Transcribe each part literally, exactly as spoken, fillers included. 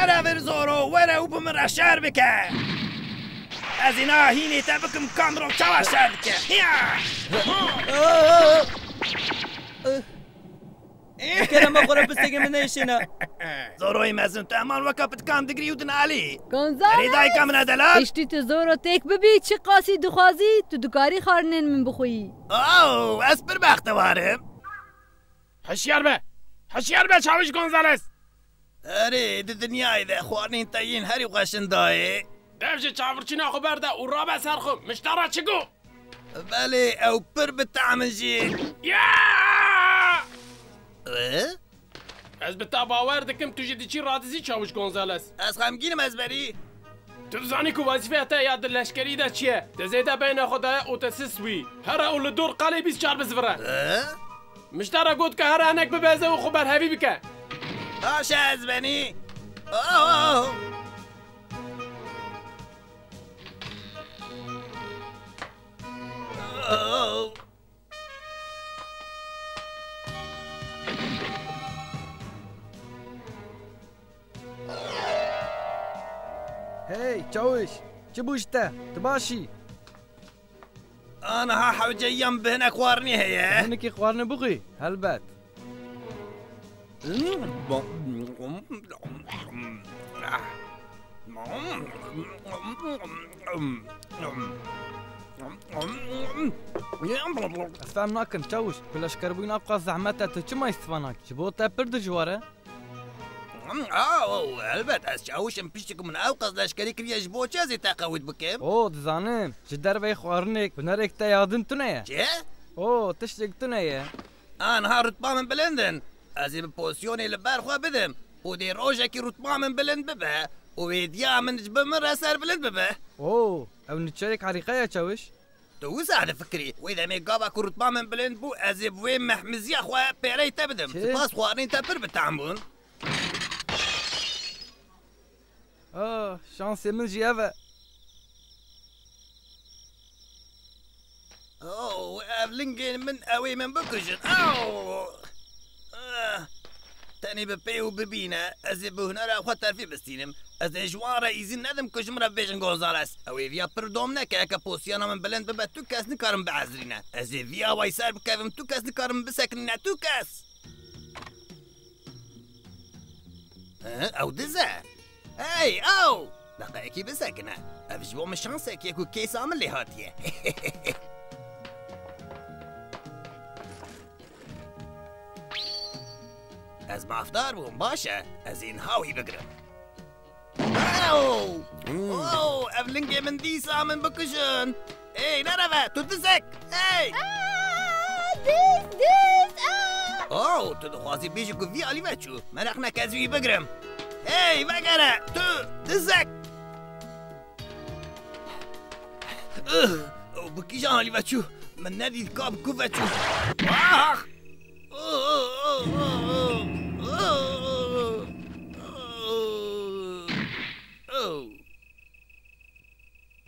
Were vir Zoro, were û bi min re şer bike. Ez ê niha hînê te bikim ka mirov çawa şer dike. Hiya! Kerema xwe re pistekê min neyşêne. Zoroyê mezin, tu heman weka pitikan digirî û dinalî. Gonzales! Erê dayika min e delal. Piştî tu Zoro têk bibî, çi qasî dixwazî, tu dikarî xwarinên min bixwî. Oh, ez pir bextewar im. Hişyar be! Hişyar be çawiş Gonzales! Erê, di dinyayê de xwarinên te yên herî xweş in dayê. Dev ji çavurçîna xwe berde û rabe ser xwe. Min ji te re çi got? Belê, ew pir bi tehm in jî. Ya! Ê? Ez bi te bawer dikim, tu jî diçî radizî çawiş Gonzales. Ez xemgîn im ezberî. Tu dizanî ku wezîfeya te ya di leşkerî de çi ye? Te zêde beyna xwe daye û te sis wî. Here û li dor qalê bîst çar bizivire. Ê? Min ji te re got ke here hinek bibeze û xwe berhevî bike. Baş e, ez benî. Oh! Oh! Hey, çawiş, çi bû ji te? Tu baş î? Aniha hewceyiya min bi hinek xwarinê heye. Hinekî xwarinê bixwî, helbet. Ez fehm nakim, çawiş, bi leşkerbûn ew qas zehmet e, tu çima îstifa nakî? Ji bo te pir dijwar e. Aw, elbet, ez çawiş im, piştî ku min ew qas leşkerî kiriye, ji bo çi ez ê te qewît bikim? O, dizanim, ji derveyî xwarinek, hunerek te ya din tune ye. Çi? O, tiştek tune ye. Aniha rutba min bilind in. Ez ê bi posyonê li ber xwe bidim û dê rojekî rutba min bilind bibe û êdiya min ji bi min re serbilind bibe. O, ew niçerek herîqe ye, çawiş. Tu wisa difikirî? Wê demê gava ku rutba min bilind bû, ez ê bi wê mehmiziya xwe pêrey te bidim. Çi? Spas, xwarinên te pir bi tehm bûn. Ah, şansê min jî ev e. Oh, ev lingên min, ew ê min bikujin. Aw! Ah! Tenê bi pê û bibîne, ez ê bi hunera xwe terfî bistînim. Ez ê ji wan re îzin nedim ku ji min re bibêjin Gonzales. Ew ê viya pir dom neke, heke posiyana min bilind bibe, tu kes nikarin biezirîne. Ez ê viya wey ser bikevim, tu kes nikarin bisekinîne, tu kes! He, ew diz e. Hey, ew! Deqeyekî bisekine. Ev ji bo min şansek ye ku kêsa min lê hatiye. Ez mafdar bûm, baş e. Ez ê niha wî bigirim. Ew! Hmm. Oh, ev lingê min dîsa min bikujin. Ey, nereve, tu dizek! Hey! Aa, diz, diz, aa! Oh, tu dixwazî bêjî ku vî alî veçû. Meraq neke, ez wî bigirim. Hey, vegere, tu dizek! Ih, ew bi kîjan alî veçû? Min nedît ka bi ku veçû. Ah!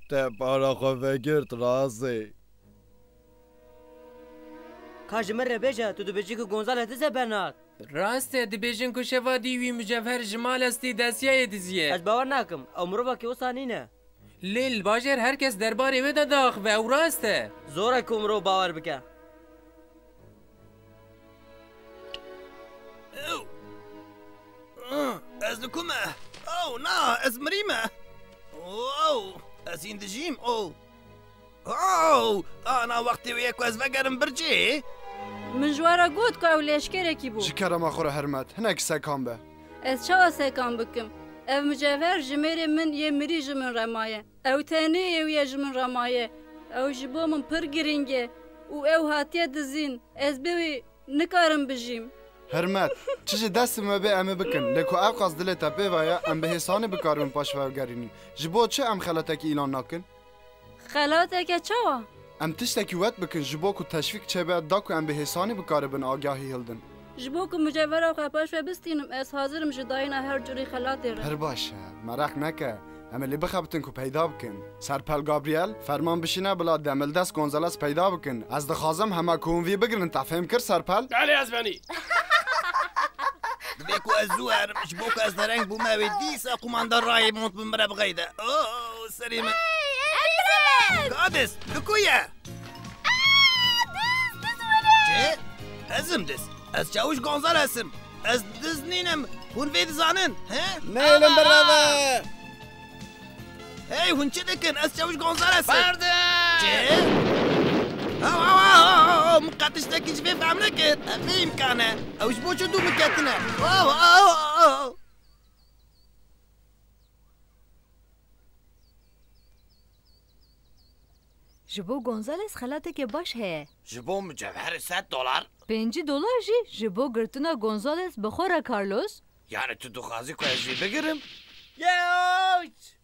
Te para xwe vegirt, razê. Ka ji min re bêje, tu dibêjî ku Gonzales diz e, Bernard? Rast e, dibêjin ku şeva dî wî mucevher ji mal estî destiyayê diziyê. Ez bawer nakim, ew mirovekî wisa nîne. Lê li bajêr her kes derbarê wê de diaxive, ew rast e. Zor e ku mirov bawer bike. Ew! Ah, ez li ku me? Oh, na, ez mirî me. Oh, ez hîn dijîm. Oh. Oh, ana wextê wê ye ku ez vegerim bircê. Min ji we re got ku ew leşkerekî bû. Ji kerema xwe re Hermet, hinek sekan be. Ez çawa sekan bikim? Ev mucevher ji mêrê min yê mirî ji min re maye. Ew tenê yê wî ye ji min re maye. Ew ji bo min pir girîng e û ew hatiye dizîn. Ez bê wî nikarim bijîm. Hermet, çi ji destê me bê em ê bikin. Lê ku ew qas dilê te pê ve ye, em bi hêsanî bikaribin paş ve vegerînin. Ji bo çi em xelatekî îlan nakin? Xelateke çawa? Em tiştekî wet bikin ji bo ku teşvîk çêbe, da ku em bi hêsanî bikaribin agahî hildin. Ji bo ku mucevhera xwe paş ve bistînim, ez hazir im ji dayîna her curî xelatê re. Pir baş e, meraq neke. Em ê lê bixebitin ku peyda bikin. Serpel Gabriel, ferman bişîne bila demildest Gonzales peyda bikin. Ez dixwazim hema ku hûn vî bigirin, te fêm kir Serpel? Belê, ez benî. Divê ku Ez zû herim, ji bo ku ez dereng bûme wê dîsa qumanda rayê mont bi min re bixeyde. Oh, serê min. Hey, hey, Kadis, li ku ye? Çi? Ez im diz. Ez Çawiş Gonzales im. Ez diz nînim. Hûn vê dizanin, he? Neylim bireve. Hey, hûn çi dikin? Ez Çawiş Gonzales im. Berdin! Çi? Aw, aw, aw, aw, aw, min qet tiştekî ji vê fehm nekir. Ev ne îmkan e? Ew ji bo çi dû min ketine? Aw, aw, aw, aw. Ji bo Gonzales xelateke baş heye. Ji bo mucevherê sed dolar? Pêncî dolar jî ji bo girtina Gonzales bi xwe re, Carlos. Yani tu dixwazî ku ez jî bigirim? Yeeeeç!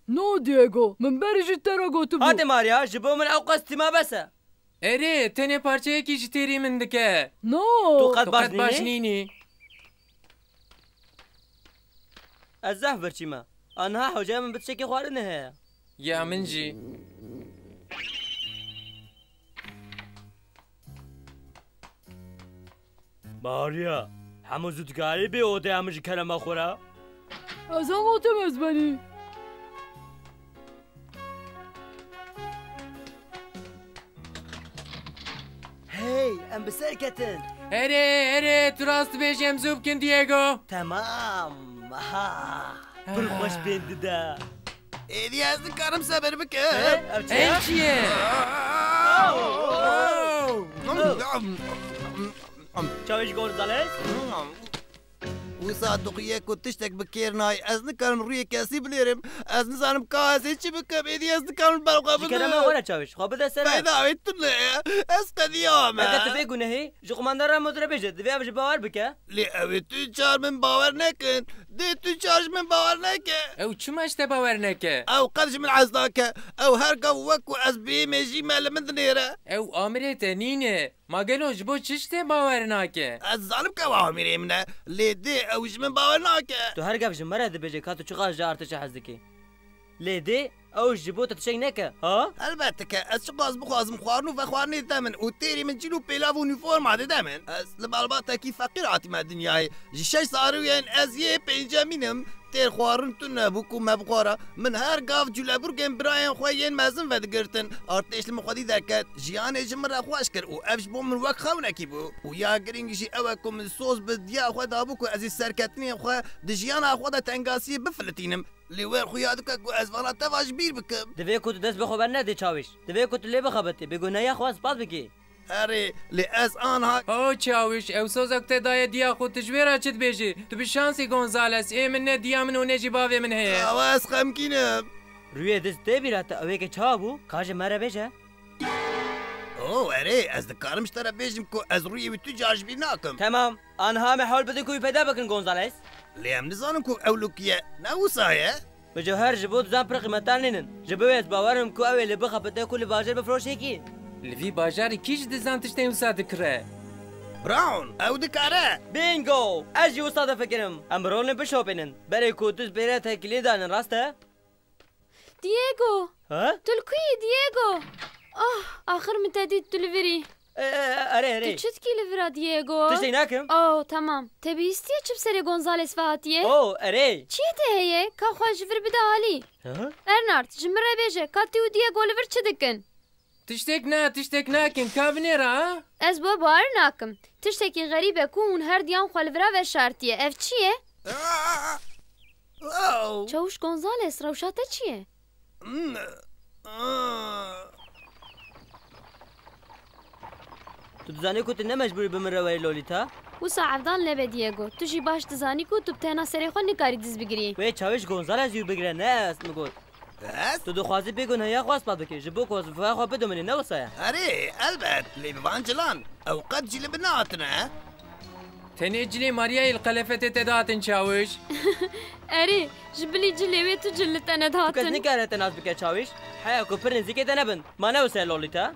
No, Diego, min berê jî te re gotibû. Hadi Maria, ji bo min ew qas tîma bes e. Erê, tenê parçeyekî ji têrî min dike. No. Tu qet Tu baş qet baş nînî? Nînî. Ez zehf birçî me. Aniha hewceya min bi tiştekî xwarinê heye. Ya min jî. Maria, hemû zû dikarî bê odeya min ji kerema xwe re? Ez hem otim ez benî. Hey, em bi ser ketin. Erê, erê, tu rast dibêjî, em zû bikin, Diego. Temam. Ha. Pir xweş pên dide. Êdî ez nikarim sebir bikim. He? Ev çi ye? Ev çi ye? Oh! Çawiş Gonzales? Wisa dixuye ku tiştek bi kêr nayê. Ez nikarim rûyê kesî binêrim. Ez nizanim ka ez ê çi bikim. Êdî ez nikarim ber xwe bidim. Ji kerema xwe re Çawiş. Xwe bide ser ev. Peyda wê tune ye. Ez qediyame. Heke tu bê gunehî, ji qumandana re re bêje. Divê ev ji bawer bike. Lê ew ê tu çar min bawer nekin. Dê tu çar ji min bawer neke. Ew çima ji te bawer neke? Ew qet ji min hez nake. Ew her gav wek ku ez bêjî me li min dinêre. Ew amirê te nîne. Ma gelo ji bo çi ji te bawer nake? Ez zanim ke ew amirê min e. Lê dê ew ji min bawer nake. Tu her gav ji me re dibêje ka tu çiqas ji artêşa hez dikî. Lê dê ew ji bo te tiştek neke, ha? Helbet dike. Ez çiqas bixwazim xwarin û vexwarinê dide min û têrî min cîl û pêlav û unîforma dide min. Ez li malbatekî feqîr hatime dinyayê. Ji şeş zarûyên ez yê pêncemîn im. Têr xwarin tune bû ku me bixwara. Min her gav cûleburgên birayên xwe yên mezin vedigirtin. Artêş li min xwedî derket. Jiyanê ji min re xweş kir û ev ji bo min wek xewnekî bû. Û ya girîng jî ew e ku min soz bi diya xwe dabû ku ez ê serketinên xwe di jiyana xwe de tengasiyê bifilitînim. Lê wer xuya dike ku ez vana te va ji bîr bikim. Divê ku tu dest bi xwe bernedê Çawiş. Divê ku tu lê bixebitî, bêgunehiya xwe ispat bikî. Erê, lê ez anha O Çawiş, ew soza ku te daye diya xwe, tu ji wê re çi dibêjî? Tu bi şansî Gonzales, ê min ne diya min û ne jî bavê min heye. Awa ez xemgîn im. Rûyê diz tê bîra te, ew ê ke çawa bû? Ka ji me re bêje. Oh, erê, ez dikarim ji te re bêjim ku ez rûyê wî tu car ji bîr nakim. Temam. Aniha em ê hewl bidin ku wî peyda bikin, Gonzales. Lê em nizanin ku ew li ku ye. Ne wisa ye? Mucewher ji bo dizan pir qîmetar nînin. Ji bo wê ez bawer im ku ew ê li bixebite ku li bajêr bifiroşê kî. Li vî bajarî kî ji dizan tiştên wisa dikire? Brown, ew dikare. Bingo! Ez jî wisa difikirim. Em bi rolên bişopînin. Berê ku diz bêre tekîlê danin, rast e? Diego! Ha? Tu li ku yî, Diego? Ah, axir min te dît, tu li vir î. E, e, e, erê, erê. Tu çi dikî li vira, Diego? Tiştek nakim. Oh, tamam. Te bihîstiye çi bi serê Gonzales ve hatiye? Oh, erê. Çi yê te heye? Ka xwe ji vir bide alî. Hı hı. Bernard, ji min re bêje, ka tu û Diego li vir çi dikin? Tiştek na, tiştek nakin, ka binêre, ha? Ez bi we bawer nakim. Tiştekî xerîb e ku hûn her diyan xwe li vira veşartiye. Ev çi ye? Aa! Au! Çawiş Gonzales, rewşa te çi ye? Hmm. Aa! Tu dizanî ku tu ne mecbûr î bi min re werî, Lolita? Wisa evdan nebe, Diego. Tu jî baş dizanî ku tu bi tena serê xwe nikarî diz bigirî. Wê Çawiş Gonzales jî bigire, ne ez, min got. Ez? Tu dixwazî bêgunehiya xwe ispat bikî, ji bo ku ez vexwe bidomînî, ne wisa ye? Erê, elbet, lê bi van cilan, ew qet cî li min nehatine. Tenê cilê Mariayê li qelefetê te dihatin, Çawiş. Erê, ji bilî cilê wê tu cil li te nedihatin. Tu kes nikare te nas bike, Çawiş. Heya ku pir nêzîkê te nebin. Ma ne wisa ye, Lolita?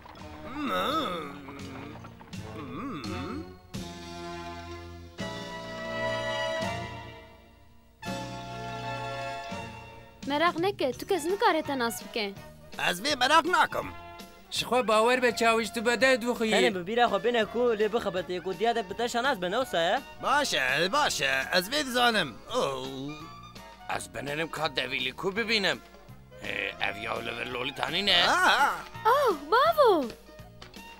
Meraq neke, tu kes nikare te nas bike. Ez vê meraq nakim. Ji xwe bawer be çawiş, tu bedew dixwî. Tenê bi bîra xwe bêne ku lê bixebitê ku diya te bi te şanas be, ne wisa ye? Baş e, baş e, ez vê dizanim. Oh. Ez binêrim ka devî li ku bibînim. Hê, ev ya li vir Lolîta nîne? Ah! Oh, bavo!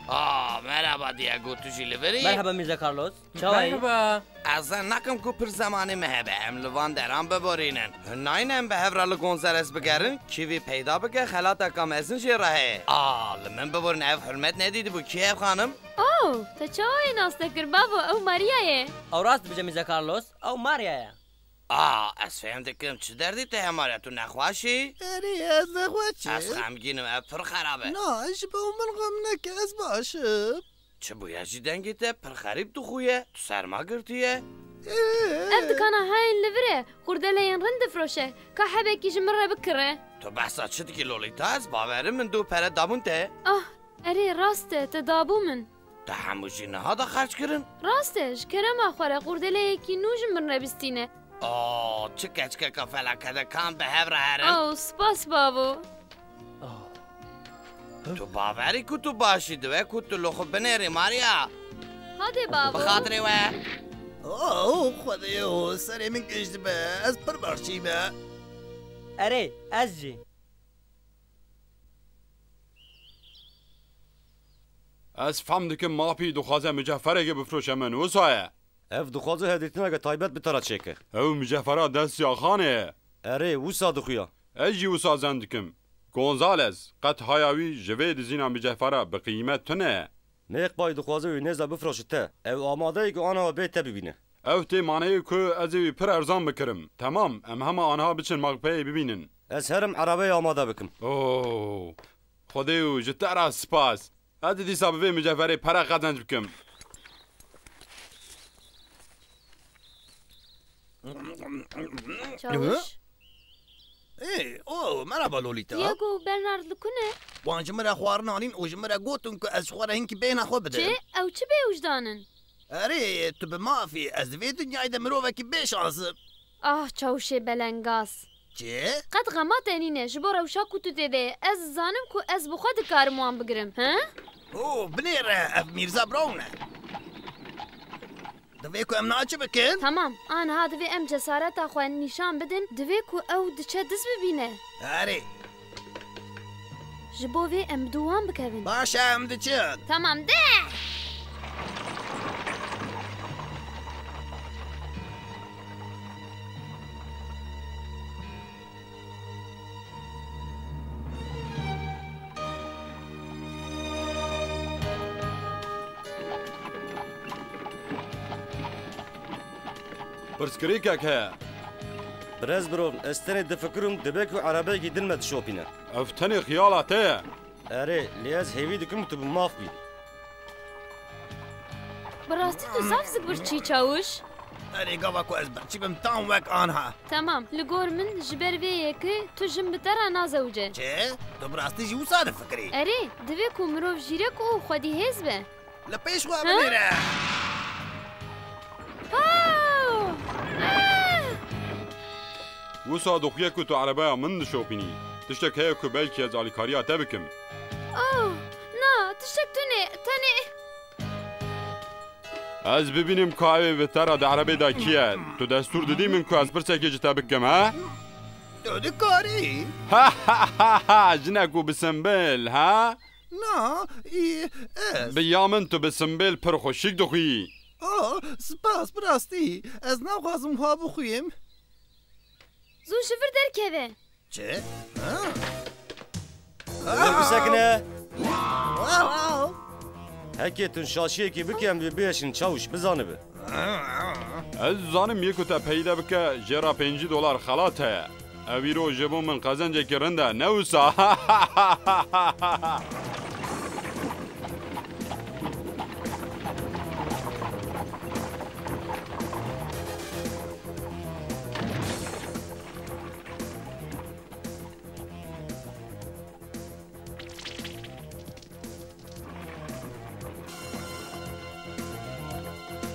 Ah, merhaba Diego, tu jî li vir î? Merhaba Mîrza Carlos. Çawa yî? Merhaba. Ez zen nakim ku pir zemanê me hebe, em li van deran biborînin. Hûn nayînin em bi hev re li Gonzales bigerin, kîvî peyda bike, xelateka mezin jê re heye. Ah, li min biborîn, ev hurmet nedîtibû. Kî ev xanim? Oh, te çawa wê nas nekir bavo, ew Maria ye. Ew rast dibêje Mîrza Carlos, ew Maria ye. Ah, ez fêm dikim, çi derdî te heye Maria, tu nexweş î? Erê, ez nexweş im. Ez xemgîn im, ev pir xerab e. Na, ji bo min xem neke, ez baş im. Çi bûye jî dengê te pir xerîb dixuye, tu serma girtiye? Ev dikana hayên li vir e, xurdeleyên rind difroşe, ka hebekî ji min re bikire. Tu behsa çi dikî Lolîta? Ez bawerim min du pere dabûn te. Ah, erê, rast e, te dabû min. Te hemû jî niha da xerc kirin? Rast e, ji kerema xwe re xurdeleyekî nû ji min re bistîne. Oh, çi keçkeka felakete, kan bi hev re herin. Oh, spas bavo. Tu bawerî ku tu baş î, divê ku tu li xwe binêrî, Maria. Hadi babo. Bi xatirê we. Oh, Xwedê yo, serê min giş dibe. Ez pir birçî me. Erê, ez jî. Ez fam dikim Mafî dixwaze miceferekê bifroşe min, wisa ye? Ev dixwaze hevdîtineke taybet bi te re çêke. Ew micefera destê Axanê ye. Erê, wisa dixuya. Ez jî wisa zen dikim. Gonzales, qet haya wî ji vê dizîna micefera bi qîmet tune ye. Mêqbayî dixwaze wî nêz de bifroşe te. Ew amade ye ku aniha bê te bibîne. Ew tê maneyê ku ez ê wî pir erzan bikirim. Temam, em hema aniha biçin maqpeyê bibînin. Ez herim erebeyê amade bikim. Oo, Xwedê û ji te re spas. Ez ê dîsa bi vê miceferê pere qezenc bikim. Çawiş? Ê, o, merhaba Lolita. Diego û Bernard li ku ne? Wan ji min re xwarin anîn û ji min re gotin ku ez ji xwe re hinkî bêhna xwe bidim. Çi? Ew çi bêwijdan in? Erê, tu bi mafî, ez di vê dinyayê de mirovekî bêşans im. Ah, çawişê belengaz. Çi? Qet xema te nîne, ji bo rewşa ku tu tê de ye, ez dizanim ku ez bi xwe dikarim wan bigirim, he? O, binêre, ev Mîrza Brown e. Divê ku em niha çi bikin? Temam, aniha divê em cesareta xwe nîşan bidin, divê ku ew diçe diz bibîne. Erê. Ji bo vê em bi dû wan bikevin. Baş e, em diçin. Temam, de! Pirsgirêkek heye. Birêz Brown, ez tenê difikirim, dibe ku erebeyekî din me dişopîne. Ev tenê xiyala te ye. Erê, lê ez hêvî dikim tu bi maf bî. Bi rastî tu zaf zik birçî çawiş. Erê, gava ku ez birçî bim tam wek anha. Temam, li gor min ji ber vê yekê tu jin bi te re nazewice. Çi? Tu bi rastî jî wisa difikirî? Erê, divê ku mirov jîrek û xwedî hêz be. Li pêş xwe binêre. Pow! Ah! Wisa dixuye ku tu erebeya min dişopînî. Tiştek heye ku belkî ez alîkariya te bikim. Oh, na, tiştek tune, tenê. Ez bibînim ka ew ê bi te re di erebê de kî ye. Tu destûr didî min ku ez pirsekê ji te bikim, he? Tu dikarî. Ha, ha, ha, ha, jinek û bisimbil, ha? Na, î, ez. Bi ya min tu bi simbêl pir xweşik dixwî. Oh, spas, bi rastî. Ez naxwazim wiha bixwîm. Zû ji vir derkeve. Çi? Ha? Li vir bisekine. Wow, wow. Heke tu şaşiyekî bike em vê bihêşin çawiş bizanibe. Ez dizanim yê ku te peyde bike, jê re pêncî dolar xelat heye. Ev îro ji bo min qezencekî rind e, ne wisa?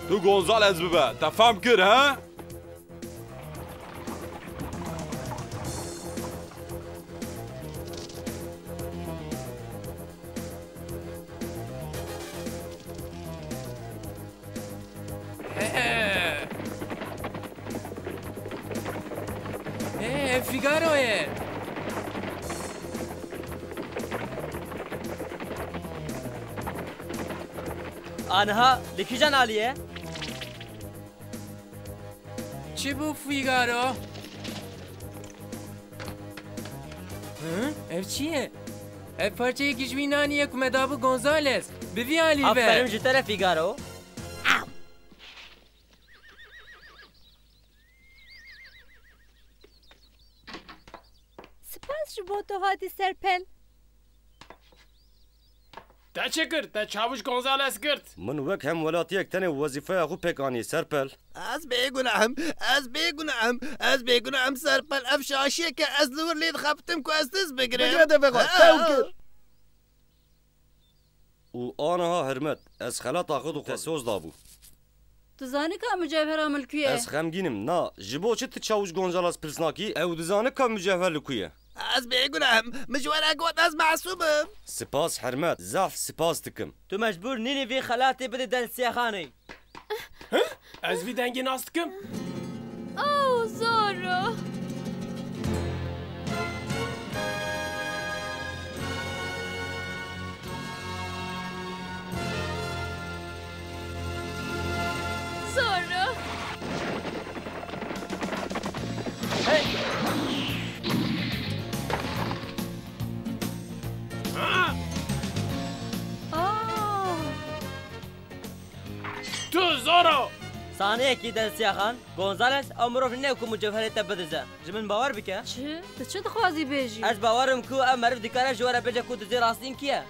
Tu Gonzales bibe, te fam kir, he? Hê, ev Fîgaro ye. Aniha li kîjan alî ye? Çi bû Fîgaro? Hı? Ev çi ye? Ev parçeyekî ji wî nanî ye ku me dabû Gonzales. Bi vî alî ve. Aferin ji te re Fîgaro. Spas ji bo tu hatî Serpel. Te çi kir? Te çawiş Gonzales girt. Min wek hemwelatiyek tenê wezîfeya xwe pêk anî, Serpel. Ez bêguneh im, ez bêguneh im, ez bêguneh im, Serpel. Ev şaşiyeke ez li wir lê dixebitim ku ez tiz bigirim. Bigire devê xwe, Ha. tew kir. Û aniha Hermet, ez xelata xwe dixwazim. Te soz dabû. Tu zanî ka mucevhera min li ku ye? Ez xemgîn im, na. Ji bo çi tu çawiş Gonzales pirs nakî? Ew dizane ka mucevher li ku ye. Ez bêguneh im. Min ji we re got ez mesûm im. Spas Hermet, zehf spas dikim. Tu mecbûr nînî vî xelatê bidî densiyexanê. Hi? Ez vî dengê nas dikim. Oh, Zoro. Zoro. Hey! Aa! Tu Zoro! Saniyekî Densiyaxan, Gonzales ew mirov nîne ku mucewherê te bidize. Ji min bawer bike. Çi? Tu çi dixwazî bêjî? Ez bawer im ku ev meriv dikare ji we re bêje ku dizê rastîn kî ye.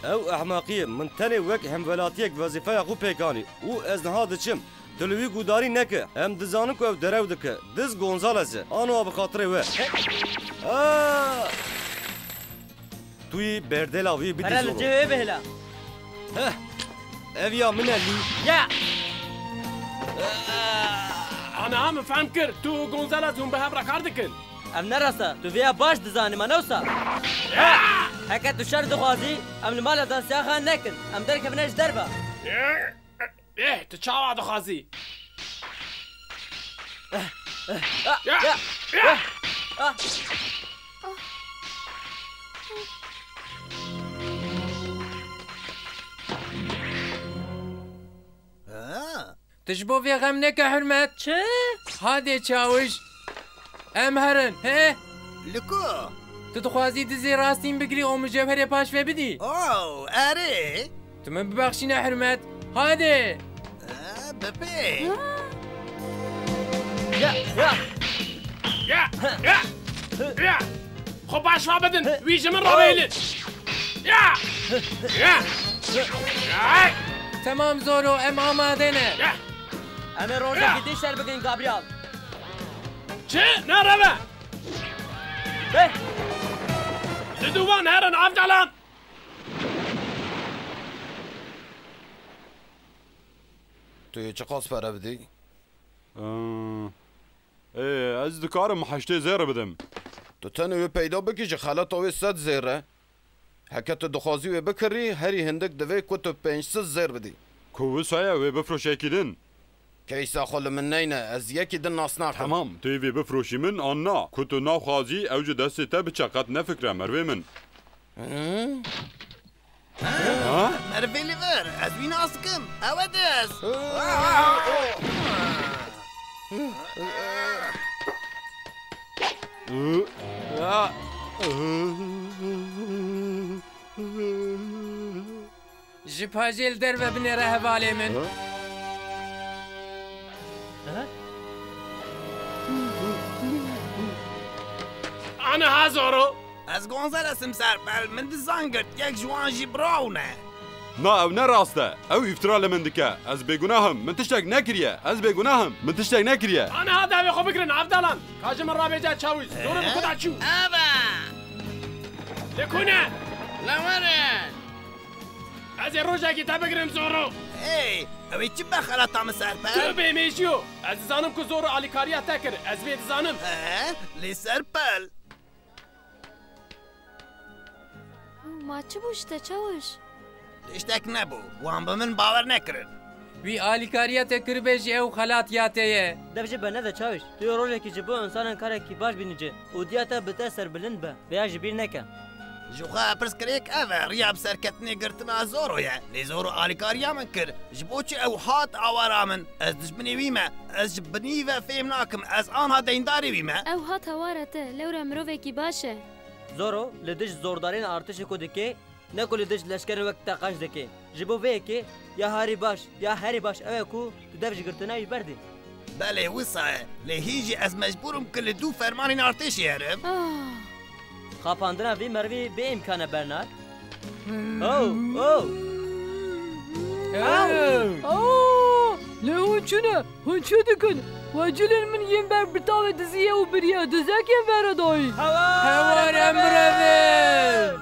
Ew ehmeqî ye. Min tenê wek hemwelatiyek wezîfeya xwe pêk anî û ez niha diçim. Tu li wî guhdarî neke. Em dizanin ku ew derew dike. Diz Gonzales e. Anoa bi xatirê we. Ah! Tu yî berdêla wî bidî Zoro. Pere li cihê wê bihêle. Heh. Ev ya min e lî. Ya! Aniha min fehm kir. Tu û Gonzales hûn bi hev re kar dikin. Ev ne rast e. Tu vêya baş dizanî, ma ne wisa? Ya! Heke tu şer dixwazî, em li mala Dansiyaxa nekin. Em derkevine ji derve. Ya! Eh, tu çawa dixwazî? Ah, ah, Ya! Ya! Ya! Ah! Ha? Tu ji bo vê xem neke Hurmet. Çi? Hadê çawiş. Em herin, he? Li ku? Tu dixwazî dizê rastîn bigirî û mucewherê paş ve bidî? Oh, erê. Tu min bibexşîne Hurmet. Hadê. Eh, bi pê. Ya, ya. Ya, ya, ya. Xwe paş ve bidin. Wî ji min re bihêlin. Ya! Ya! Ya! Temam Zoro, em amade ne. Ya! Em ê rojekî din şer bikin, Gabriel. Çi? Nereve! Beh! Li dûvan herin, avcalan! Tu yê çiqas pere bidî? Ee, ê, ez dikarim heştê zêr bidim. Tu tenê wê peyda bikî ji xelata wê sed zêr e. Heke tu dixwazî wê bikirî, herî hindik divê ku tu pênc sed zêr bidî. Ku wisa ye, wê bifroşe yekî din. Keysa xwe li min neyne, ez yekî din nas nakim. Temam, tu yê vê bifroşî min an na? Ku tu naxwazî ew ji destê te biçe, qet nefikre merivê min. Hı? Ha? Merivê li vir, ez wî nas dikim. Ew e dest. Ji pajê li derve binêre hevalê min. Ha? Aniha Zoro. Ez Gonzales im Serpel, min dizan girt, yek ji wan jî bira wan e. Na, ew ne rast e. Ew îftira li min dike. Ez bêgunah im. Min tiştek nekiriye. Ez bêgunah im. Min tiştek nekiriye. Aniha dawê xwe bigirin, avdalan. Ka ji min re bêje çawiş. Zoro li ku da çû? Ava! Li ku ne? Li wir e. Ez ê rojekî te bigirim Zoro. Ey, ew ê çi be xelata min Serpel? Tu bêmêjî yo. Ez dizanim ku Zoro alîkariya te kir. Ez vê dizanim. He, lê Serpel. Ma çi bû ji te çawiş? Tiştek nebû. Wan bi min bawer nekirin. Wî alîkariya te kiribe jî ew xelat ya te ye. Dev jî be nede çawiş. Tu yê rojekî ji bo insanên karekî baş bînî ci û diya te bi te serbilind be. Vêya ji bîr neke. Ji xwe pirsgirêk ev e, riya bi serketinê girtina Zoro ye. Lê Zoro alîkariya min kir. Ji bo çi ew hat awara min? Ez dijminê wî me. Ez ji binî ve fêm nakim. Ez anha deyndarê wî me. Ew hat hawara te, lewra mirovekî baş e. Zoro, li dij zordariyên artişê ku dike, ne ku li dij leşkerên wek te qenc dike. Ji bo vê yekê ya herî baş, ya herî baş ew e ku tu dev ji girtina wî berdî. Belê, wisa ye. Lê hîn jî ez mecbûr im ku li dû fermanên artêşê herim. Ah. Xapandina vî merivî bê îmkan e, Bernard. Oh, oh. Oh. Oh, lê hûn çi ne? Hûn çi dikin? We cilên min yên ber bi tavê dizî ye û biriye. Dizek yên veredayî. Hewar em birevin.